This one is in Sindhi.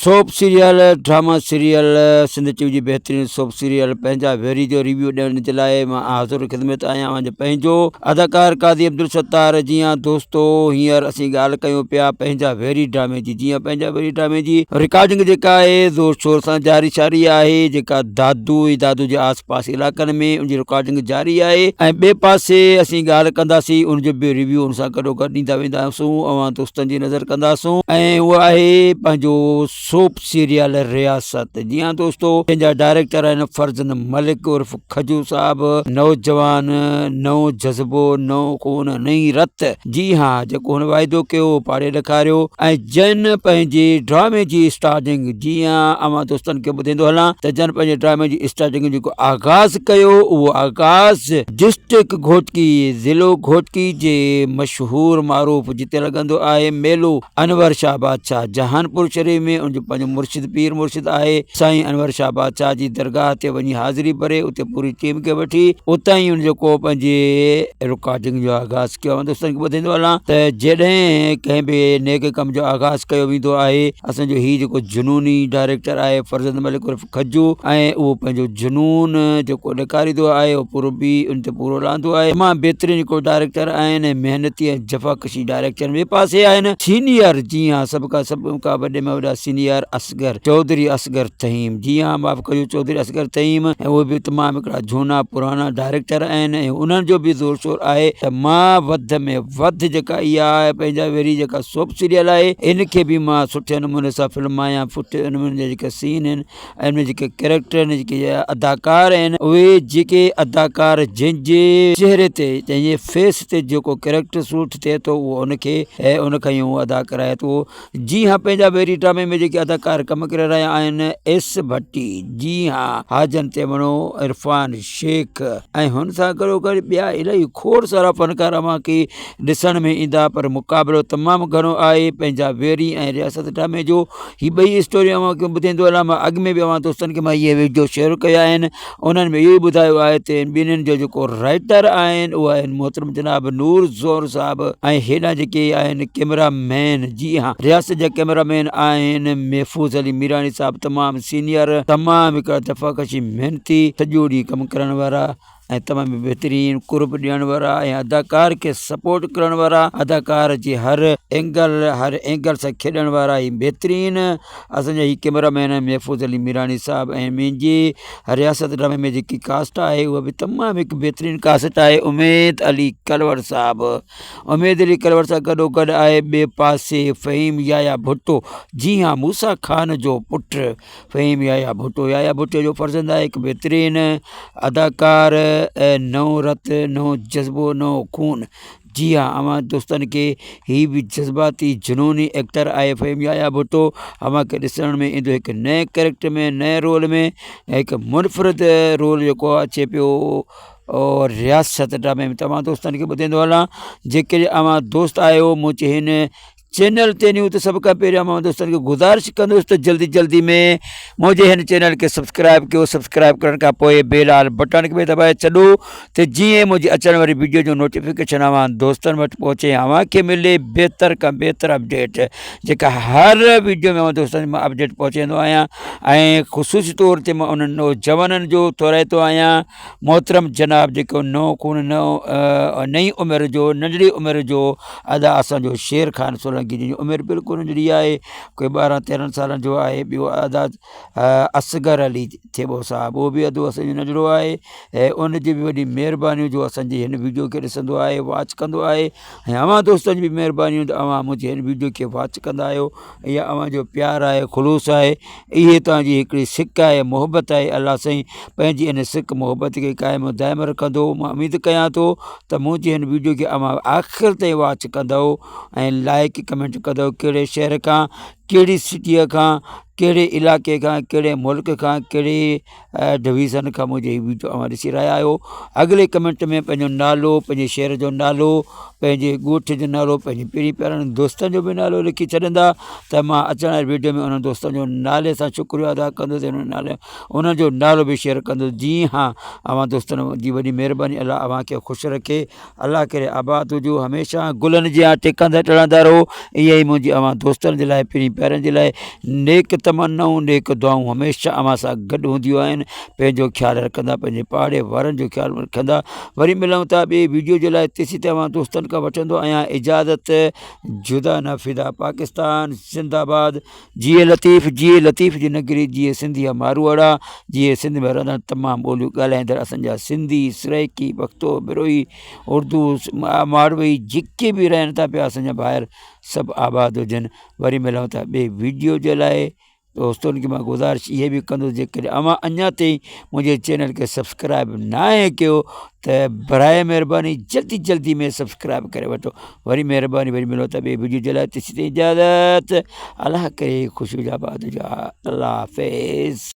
Soap serial, drama serial, Sindh T V جي بهترين سوپ سيريل پنهنجا ويري جو ريويو ڏيڻ جي لاء مان حاضر خدمت آهيان اوهان جو پنهنجو اداڪار قاضي عبدالستار. جي ها دوستو، هينئر اسين ڳالهه ڪيون پيا پنهنجا ويري ڊرامي جي. جي ها، پنهنجا ويري ڊرامي جي رڪارڊنگ جيڪا آهي زور شور سان جاري ساري آهي، جيڪا دادو ۽ دادو جي آس پاس علائقن ۾ ان جي رڪارڊنگ جاري آهي ۽ ٻئي پاسي اسين ڳالهه ڪنداسين ان جو به ريويو ان سان گڏو گڏ ڏيندا وينداسون، اوهان دوستن جي نظر ڪنداسون ۽ اهو آهي پنهنجو سوپ سيريل رياست. جي ها دوستو، جنهن جا ڊائريڪٽر آهن فرزند ملڪ عرف کجو صاحب. نوجوان، نئون جذبو، نئون خون، نئين رت. جي ها، جيڪو هن واعدو ڪيو اهو پاڙي ڏيکاريو ۽ جن پنهنجي ڊرامي جي اسٽارٽنگ، جي ها اوهان دوستن کي ٻڌائيندو هلان ته جن پنهنجي ڊرامي جي اسٽارٽنگ جو جيڪو آغاز ڪيو اهو آغاز ڊسٽرڪٽ گهوٽڪي، ضلعو گهوٽڪي جي مشهور معروف جتي لڳندو آهي ميلو انور شاهه بادشاهه جهانپور شريف ۾ ان جو پنهنجو مرشد پير مرشد آهي سائين انور شاهه بادشاهه جي درگاهه تي وڃي حاضري ڀري اتي پوري ٽيم کي وٺي اتان ئي ان جيڪو پنهنجي رڪارڊنگ جو آغاز ڪيو. اوهان دوستن کي ٻڌائيندو هلان ته جڏهن ڪنهن به نيڪ ڪم جو آغاز ڪيو ويندو آهي، اسان جو هي جيڪو جنوني ڊائريڪٽر آهي فرزند ملڪ عرف کجو ۽ اهو پنهنجو جنون جيڪو ڏيکاريندو آهي اهو پورو به ان تي پورو لهندو آهي. تمام بهترين هڪڙو ڊائريڪٽر آهن ۽ محنتي ۽ جفاڪشي ڊائريڪٽر. ٻئي پاسي آهن سينيئر، جي ها سڀ کان سڀ کان وڏي ۾ وڏا سينيئر اصغر چوڌري اصغر ٿهيم، جي ها معاف ڪجو چوڌري اصغر ٿهيم، ۽ اهي به تمام هڪڙا جهونا پراڻا ڊائريڪٽر آهن ۽ انهن جو به زور شور آهي ته مان وڌ ۾ وڌ جيڪا اها آهي پنهنجا ويري جيڪا سوپ سيريل آهي ان کي به مان سٺي نموني سان فلمايان، سٺي نموني جا جيڪي سين آهن ۽ ان ۾ جيڪي ڪريڪٽر آهن جيڪي اداڪار آهن، اهي جيڪي اداڪار جنهن جي چهري تي جنهن جي فيس تي جيڪو ڪريڪٽر سوٽ ٿئي ٿو اهو ان کي ان کان ئي اهو ادا ڪرائي ٿو. جي ها، پنهنجا ويري ڊرامي ۾ جيڪي اداڪار ڪم ڪري رهيا آهن ايس ڀٽي، جي ها حاجن تيوڻو، عرفان شيخ ۽ هن سان گڏوگڏ ٻيا الائي کوڙ سارا فنڪار اوهان کي ڏسڻ ۾ ايندا، پر مقابلو تمام گهڻو آهي پنهنجا ويري ۽ رياست ڊرامي جو. هي ٻئي اسٽوريون اوهان کي ٻڌائيندو هلان. مان اڳ ۾ به اوهان دوستن کي مان اهي ويڊيو شيئر ڪيا آهن، انهن ۾ اهو ئي ٻڌايو آهي ته ٻنهين جو جيڪو رائٽر آهن اهو آهن محترم جناب نور زور صاحب ۽ هيڏانهن جيڪي آهن ڪيمرا مين، جي ها رياست جا ڪيمرا مين آهن محفوظ علي ميراڻي صاحب، تمام سينيئر، تمام هڪڙا جفاڪشي محنتي، سڄو ڏينهن ڪم ڪرڻ وارا ۽ تمام بهترين قرب ڏيڻ وارا ۽ اداڪار کي سپورٽ ڪرڻ وارا، اداڪار جي هر اينگل هر اينگل سان کيڏڻ وارا هي بهترين اسان جا هي ڪيمرا مين آهن محفوظ علي ميراڻي صاحب. ۽ منهنجي رياست ڊرامي ۾ جيڪي ڪاسٽ آهي اها به تمام هڪ بهترين ڪاسٽ آهي. اميد علي ڪلوڙ صاحب، اميد علي ڪلوڙ سان گڏو گڏ آهي ٻئي پاسي فهيم يحيٰ ڀٽو، جي ها موسيٰ خان جو پٽ فهيم يحيٰ ڀٽو، يحيٰ ڀٽي جو فرزند آهي، هڪ بهترين اداڪار، نئون رت، نئون جذبو، نئون خون. جي ها اوهان دوستن کي هي به جذباتي جنوني ايڪٽر آهي فهيم يحيٰ ڀٽو، اوهان کي ڏسڻ ۾ ايندو هڪ نئين ڪريڪٽر ۾ نئين رول ۾ هڪ منفرد رول جيڪو اچي پيو رياست ڊرامي ۾. توهان دوستن کي ٻڌائيندو هلان جيڪڏهن اوهان دوست آهيو منهنجي هن چينل تي نيو ته سڀ کان پهريان مان دوستن کي گذارش ڪندس ته جلدي جلدي ۾ منهنجي هن چينل کي سبسڪرائب ڪيو. سبسڪرائب ڪرڻ کان پوء بيل آل بٽڻ کي به دٻائي ڇڏو ته جيئن منهنجي اچڻ واري ويڊيو جو نوٽيفڪيشن اوهان دوستن وٽ پهچي ۽ اوهان کي ملي بهتر کان بهتر اپڊيٽ، جيڪا هر ويڊيو ۾ اوهان دوستن مان اپڊيٽ پهچائيندو آهيان. ۽ خصوصي طور تي مان انهن نوجوانن جو ٿورائتو آهيان محترم جناب جيڪو نئون خون نئون نئين عمر جو ننڍڙي عمر جو ادا اسان جو شير خان سولنگي جنهن جي عمر بلڪل ننڍڙي آهي، ڪوئي 12 13 سالن جو آهي. ٻيو ادا اصغر علي ٿيٻو صاحب اهو به ادو اسان جو ننڍڙو آهي ۽ ان جي به وڏي مهربانيون جو اسان جي هن ويڊيو کي ڏسندو آهي، واچ ڪندو آهي. ۽ اوهان دوستن جي به مهربانيون ته اوهان منهنجي هن ويڊيو کي واچ ڪندا آهيو. اها اوهان جو پيار آهي، خلوص آهي، اهي توهان جي هڪڙي سڪ آهي، محبت آهي. الله سائين پنهنجي ان سڪ محبت کي قائم و دائم رکندو. مان اميد ڪيان ٿو ته منهنجي هن ويڊيو کي اوهان آخر تائين واچ ڪندؤ ۽ لائڪ ڪمينٽ ڪندؤ. ڪهڙي شهر کان، ڪهڙي سٽيء کان، ڪهڙي علائقي کان، ڪهڙي ملڪ کان، ڪهڙي ڊويزن کان منهنجي هي ويڊيو اوهان ڏسي رهيا آهيو. اڳلي ڪمينٽ ۾ پنهنجو نالو، پنهنجي شهر جو نالو، پنهنجي ڳوٺ جو نالو، پنهنجي پيرين پيارن دوستن جو به نالو لکي ڇڏندا ته مان اچڻ واري ويڊيو ۾ انهن دوستن جو نالي سان شڪريو ادا ڪندس، انهن نالي انهن جو نالو به شيئر ڪندس. جي ها اوهان دوستن جي وڏي مهرباني. الله اوهان کي خوش رکي، الله ڪري آباد هجو، هميشه گلن جيان ٽڪندا ٽڙندا رهو. اها ئي منهنجي اوهان دوستن جي لاء پرين پيارن جي لاء نيڪ تمنائون نيڪ دعائون هميشه اوهان سان گڏ هونديون آهن پنهنجو خيال رکندا پنهنجي پاڙي وارن جو خيال رکندا وري ملون ٿا ٻي ويڊيو جي لاء تيسين تائين اوهان دوستن کان وٺندو آهيان اجازت جدا نه فدا پاڪستان زنده باد جيئي لطيف جيئي لطيف جي نگري جيئي سنڌي ماروئڙا جيئي سنڌ ۾ رهندڙ تمام ٻوليون ڳالهائيندڙ اسان جا سنڌي سرائيڪي پختو بروهي اردو ماروي جيڪي به رهن ٿا پيا اسان جا ڀائر سڀ آباد هجن وري ملون ٿا ٻئي ويڊيو جي لاء دوستن کي مان گذارش اها به ڪندس جيڪڏهن اوهان اڃا تائين منهنجي چينل کي سبسڪرائب ناهي ڪيو ته برائي مهرباني جلدي جلدي ۾ سبسڪرائب ڪري وٺو وري مهرباني وري ملون ٿا ٻئي ويڊيو جي لاء تيسين اجازت الله ڪري خوش هجو آباد هجو الله حافظ.